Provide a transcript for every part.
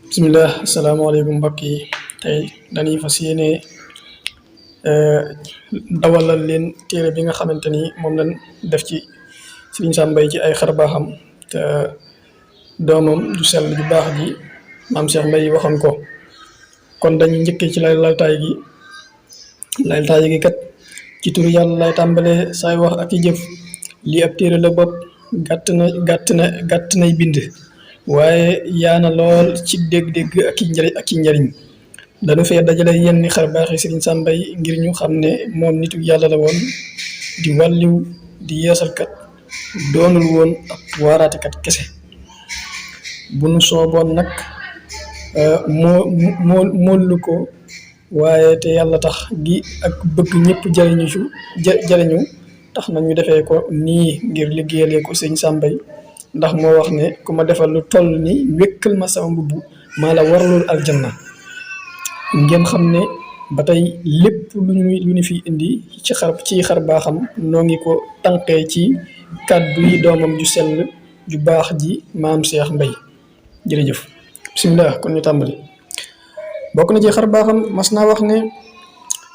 bisimilah asalaamaaleykum mbokk yi tey dañuy fas yéene eh, dawalal leen téere bi nga xamante ni moom lañ def ci Serigne Sam Mbaye ci ay xar baaxam te doomam ju sell ju baax ji maam Cheikh Mbaye waxoon ko. kon dañuy njëkkee ci laltaay gi kat ci turu yàlla lay tàmbalee saay wax ak i jëf lii ab téere la bopp gàtt nay bind waaye yaana lool ci dégg-dégg ak i njariñ dañu fee dajale yenn xar baaxi Serigne Sam Mbaye ngir ñu xam ne moom nitu yàlla la woon di wàlliw di yeesalkat doonul woon ab waaraatekat kese bu nu sooboon nag moolu ko waaye te yàlla tax gi ak bëgg ñëpp jariñu tax na ñu defee ko nii ngir liggéeyalee ko Serigne Sam Mbaye ndax moo wax ne ku ma defal lu toll ni wékkal ma sama mbubb maa la waralool aljanna. ngeen xam ne ba tey lépp lu ñu fi indi ci xar baaxam noo ngi ko tànqee ci kàddu yi doomam ju sell ju baax ji maam Cheikh Mbaye jërëjëf. bisimilah kon ñu tàmbali. bokk na ci xar baaxam mas naa wax ne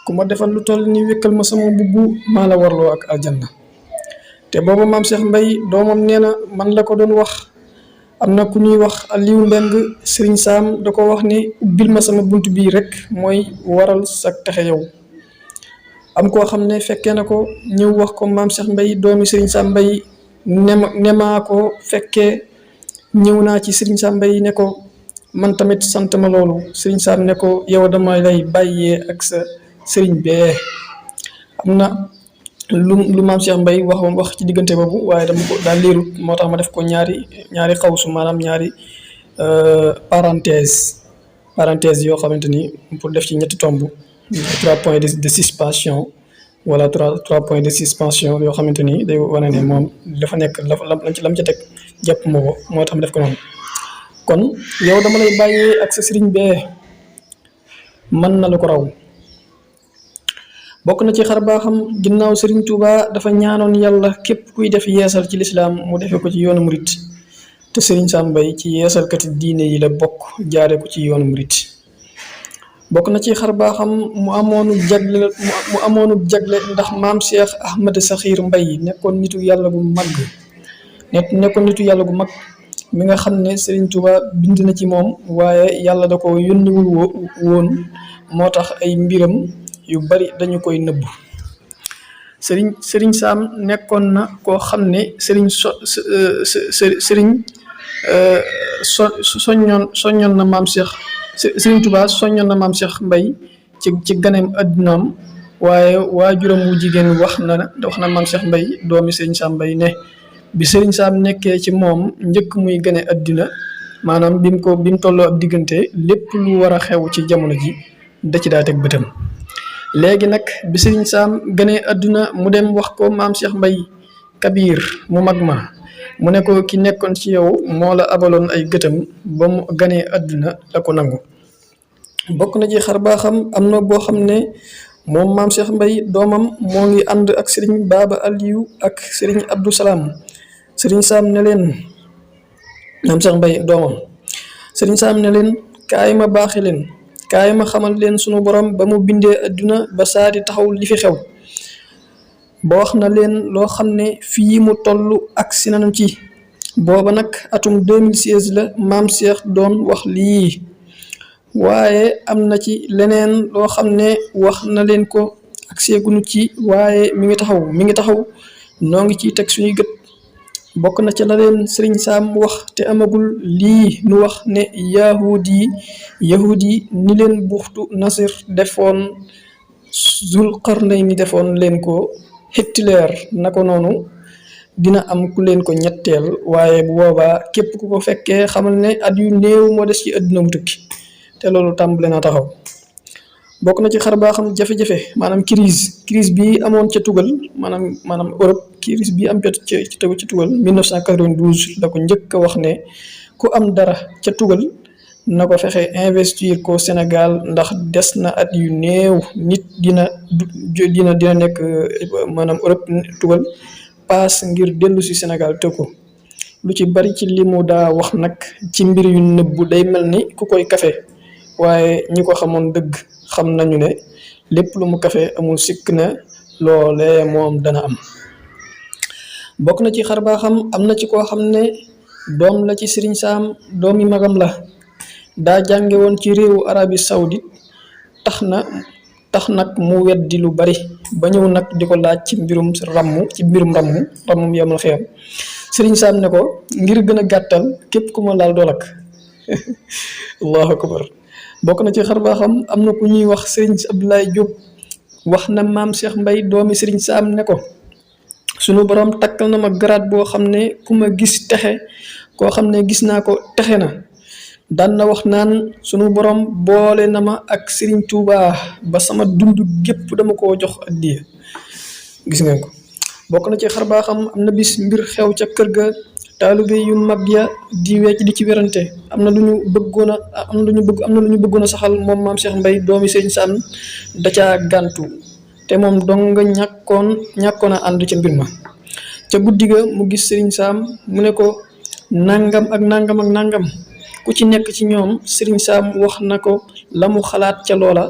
ku ma defal lu toll ni wékkal ma sama mbubb maa la warloo ak aljanna. te booba maam Cheikh Mbaye doomam nee na man la ko doon wax. am na ku ñuy wax Aliou Mbeng Serigne Sam da ko wax ni ubbil ma sama bunt bii rek mooy waral sa texe yow. am koo xam ne fekkee na ko ñëw wax ko maam Cheikh Mbaye doomi Serigne Sam Mbaye nemaa ko fekkee ñëw naa ci Serigne Sam Mbaye ne ko man tamit sant ma loolu. Serigne Sam ne ko yow dama lay bàyyee ak sa Serigne bee. am na lu maam Cheikh Mbaye wax ci diggante boobu waaye dama ko daal liirut moo tax ma def ko ñaari xawsu maanaam ñaari parenthèse yoo xamante ni pour def ci ñetti tomb 3 points de suspension wala 3 points de suspension yoo xamante ni day wane ne moom dafa nekk lam ca teg jàpp ma ko moo tax ma def ko noonu. kon yow dama lay bàyyee ak sa sëriñ bee mën na lu ko raw. bokk na ci xar baaxam ginnaaw Serigne Touba dafa ñaanoon yàlla képp kuy def yeesal ci lislaam mu defee ko ci yoonu murit te Serigne Sam Mbaye ci yeesalkati diine yi la bokk jaare ko ci yoonu murit. bokk na ci xar baaxam mu amoonu jagle ndax maam Cheikh Ahmed Sakhir Mbaye nekkoon nitu yàlla gu mag mi nga xam ne Serigne Touba bind na ci moom waaye yàlla da ko yónniwul woon moo tax ay mbiram yu bari dañu koy nëbb. Serigne Sam nekkoon na koo xam ne soññoon na maam Cheikh Serigne Touba soññoon na maam Cheikh Mbaye ci ganeem addunaam waaye waajuram wu jigéen wax na maam Cheikh Mbaye doomi Serigne Sam Mbaye ne bi Serigne Sam nekkee ci moom njëkk muy gane adduna maanaam bi mu tolloo ab diggante lépp lu war a xew ci jamono ji da ci daa teg bëtam. léegi nag bi Serigne Sam gane adduna mu dem wax ko maam Cheikh Mbaye Kabir mu mag ma mu ne ko ki nekkoon ci yow moo la abaloon ay gëtam ba mu ganee adduna la ko nangu. bokk na ci xar baaxam am na boo xam ne moom maam Cheikh Mbaye doomam moo ngi ànd ak Serigne Baba Aliou ak Serigne Abdou Salam. Serigne Sam ne leen maam Cheikh Mbaye doomam Serigne Sam ne leen kaay ma baaxe leen kaay ma xamal leen sunu borom ba mu bindee adduna ba saa di taxaw li fi xew ba wax na leen loo xam ne fii mu toll ak si nañu ci. booba nag atum 2016 la maam Cheikh doon wax lii waaye am na ci leneen loo xam ne wax na leen ko ak seegunu ci waaye mi ngi taxaw noo ngi ciy teg suñuy gët. bokk na ci la leen Serigne Sam wax te amagul lii nu wax ne yahudi ni leen buxtu Nasir defoon Zulqarnayni defoon leen ko Hitler na ko noonu dina am ku leen ko ñetteel waaye bu boobaa képp ku ko fekkee xamal ne at yu néew moo des ci àdduna mu tukki te loolu tàmbale na taxaw. bokk na ci xar baa xam jafe-jafe maanaam crise bi amoon ca tugal maanaam Europe crise bi am ci tugal 1992 la ko njëkk a wax ne ku am dara ca tugal na ko fexe investir ko Sénégal ndax des na at yu néew nit dina nekk maanaam Europe tugal paas ngir dellu si Sénégal te ko lu ci bari ci li mu daa wax nag ci mbir yu nëbbu day mel ni ku koy kafe waaye ñi ko xamoon dëgg xam nañu ne lépp lu mu kafe amul sikk ne loolee moom dana am. bokk na ci xar baaxam am na ci koo xam ne doom la ci Sëriñ Saam, doomi magam la, daa jànge woon ci réewu Arabie Saoudite tax nag mu weddi lu bari ba ñëw nag di ko laaj ci mbirum ràmmum yamal xiyam. Sëriñ Saam ne ko ngir gën a gàttal képp ku ma laal doo lakk. allahu akbar. bokk na ci xar baaxam am na ku ñuy wax Sëriñ Abdoulaye Diop wax na maam Cheikh Mbay doomi Sëriñ Saam ne ko sunu borom takkal na ma garaat boo xam ne ku ma gis texe, koo xam ne gis naa ko texe na. daan na wax naan sunu borom boole na ma ak Serigne Touba ba sama dund gépp dama koo jox addiya. gis ngeen ko. bokk na ci xar baaxam am na bis mbir xew ca kër ga, taalibe yu mag ya di ci werante. am na lu ñu bëggoon a saxal moom maam Cheikh Mbay doomi Sëriñ Saam da caa gàntu te moom dong nga ñàkkoon a ànd ca mbir ma. ca guddi ga mu gis Sëriñ Saam mu ne ko nangam ak nangam ak nangam. ku ci nekk ci ñoom Sëriñ Saam wax na ko la mu xalaat ca loola,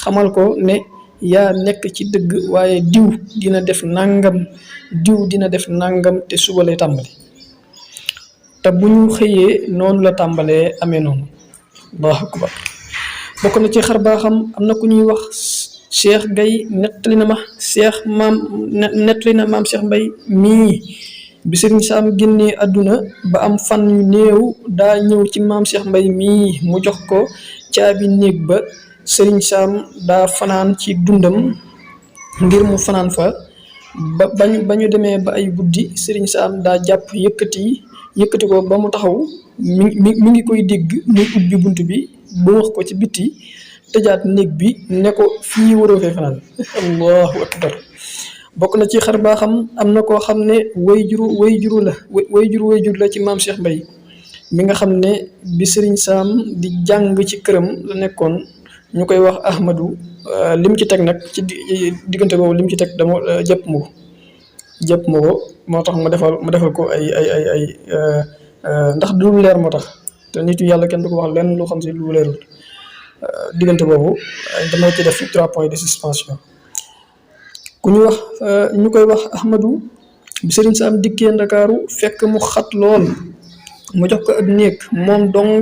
xamal ko ne yaa nekk ci dëgg waaye diw dina def nangam te suba lay tàmbali. te bu ñu xëyee noonu la tàmbalee amee noonu. allahu akbar. bokk na ci xar baaxam am na ku ñuy wax Cheikh Gaye nettali na maam Cheikh Mbay mii bi Sëriñ Saam génnee àdduna ba am fan yu néew daa ñëw ci maam Cheikh Mbay mii mu jox ko caabi néeg ba. Sëriñ Saam daa fanaan ci dundam ngir mu fanaan fa ba ñu demee ba ay guddi Sëriñ Saam daa jàpp yëkkati ko ba mu taxaw mi ngi koy dégg muy ubbi bunt bi ba wax ko ci bitti tëjaat néeg bi ne ko fii waroo fee fanaan. allahu akbar. bokk na ci xar baaxam am na koo xam ne wayjur la ci maam Cheikh Mbay mi nga xam ne bi Sëriñ Saam di jàng ci këram la nekkoon ñu koy wax Ahmadu. lim ci teg nag ci diggante boobu lim ci teg dama jëpp ma ko moo tax ma defal ko ay ndax du lu leer moo tax te nitu yàlla kenn du ko wax lenn loo xam si lu leerul. diggante boobu dama ci def 3 points de suspension. ku ñu koy wax Ahmadu bi Sëriñ Saam dikkee Ndakaaru fekk mu xat lool mu jox ko ab néeg moom dong,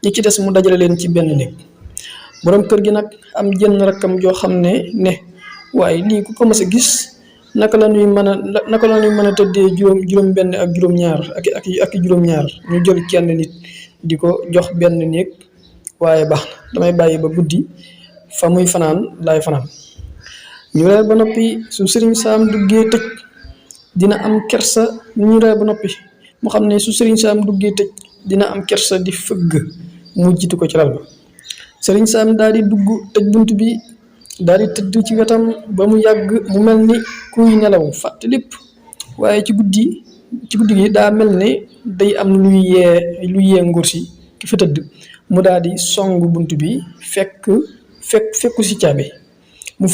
ñi ci des mu dajale leen ci benn néeg. borom kër gi nag am jenn rakkam joo xam ne waaye lii ku ko mës a gis naka la ñuy mën a tëddee juróom benn ak juróom-ñaar ak juróom-ñaar ñu jël kenn nit di ko jox benn néeg, waaye baax na damay bàyyi ba guddi fa muy fanaan laay fanaan. ñu reer ba noppi su Sëriñ Saam duggee tëj dina am kersa. ñu reer ba noppi mu xam ne su Sëriñ Saam duggee tëj dina am kersa di fëgg mu jiitu ko ci lal ba. Sëriñ Saam daal di dugg tëj bunt bi daal di tëdd ci wetam ba mu yàgg mu mel ni kuy nelaw fàtte lépp, waaye ci guddi gi daa mel ne day am lu yee nguur si ki fa tëdd. mu daal di song bunt bi fekku si caabi mu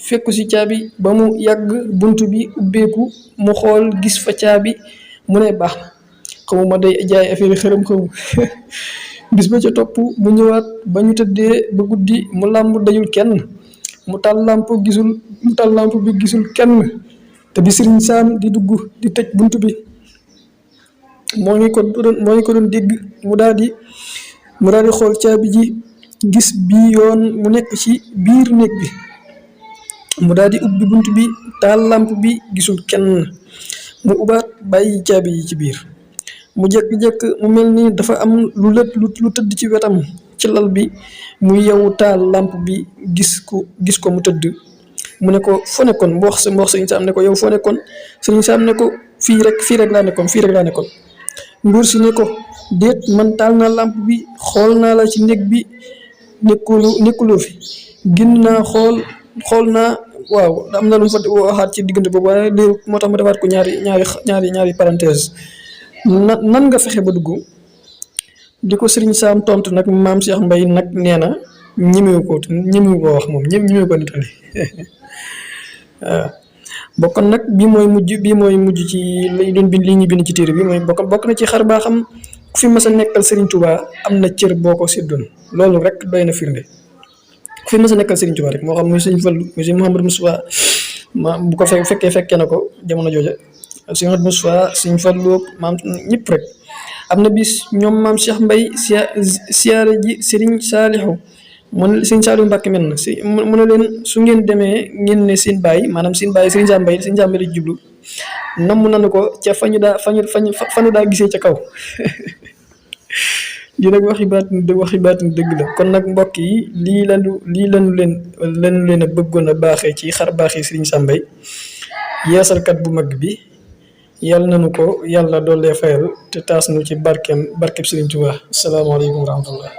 fekku si caabi ba mu yàgg bunt bi ubbeeku mu xool gis fa caabi mu ne baax na xamuma day jaay affaire xërëm xamu. bis ba ca topp mu ñëwaat ba ñu tëddee ba guddi mu làmb dajul kenn, mu taal lamp bi gisul kenn. te bi Sëriñ Saam di dugg di tëj bunt bi moo ngi ko doon dégg. mu daal di xool caabi ji gis bii yoon mu nekk ci biir néeg bi. mu daal di ubbi bunt bi taal lamp bi gisul kenn, mu ubaat bàyyi caabi yi ci biir. mu jékki-jékki mu mel ni dafa am lu tëdd ci wetam ci lal bi, mu yeewu taal lamp bi gis ko mu tëdd. mu ne ko foo nekkoon mu wax Sëriñ Saam ne ko yow foo nekkoon. Sëriñ Saam ne ko fii rek laa nekkoon. nguur si ne ko déet man taal naa lamp bi xool naa la ci néeg bi nekkuloo fi, génn naa xool naa. waaw am na lu mu fa waxaat ci diggante boobu waaye léegi moo tax ma defaat ko ñaari parenthèse. nan nga fexe ba dugg. di ko Sëriñ Saam tontu nag maam Cheikh Mbay nag nee na ñemewu ko wax moom ñemewu ko nettali. waaw bokkoon nag bii mooy mujj ci li doon bind li ñu bind ci téere bi mooy bokk na ci xar baa xam ku fi mas a nekkal Serigne Touba am na cër boo ko séddoon loolu rek doy na firnde ku fi mas a nekkal Serigne Touba rek moo xam muy Serigne Fallou muy Serigne Mouhamadou Moustapha bu ko fekkee na ko jamono jooja Serigne Mouhamadou Moustapha Serigne Fallou maam ñëpp rek. am na bis ñoom maam Cheikh Mbaye siyaare ji Serigne Saliou mu ne Serigne Saliou Mbacke mel na mu ne leen su ngeen demee ngeen ne seen baay maanaam seen baay Serigne Sam Mbaye la jublu namm nanu ko ca fa ñu daa gisee ca kaw lii nag waxi baatin dëgg la kon nag mbokk yi lanu leen a bëggoon a baaxee ci xar baaxee Serigne Sam Mbaye yeesalkat bu mag bi yàlla nañu ko yàlla doole fayal te taas nu ci barkeem Serigne Touba asalaamaaleykum wa rahmatullah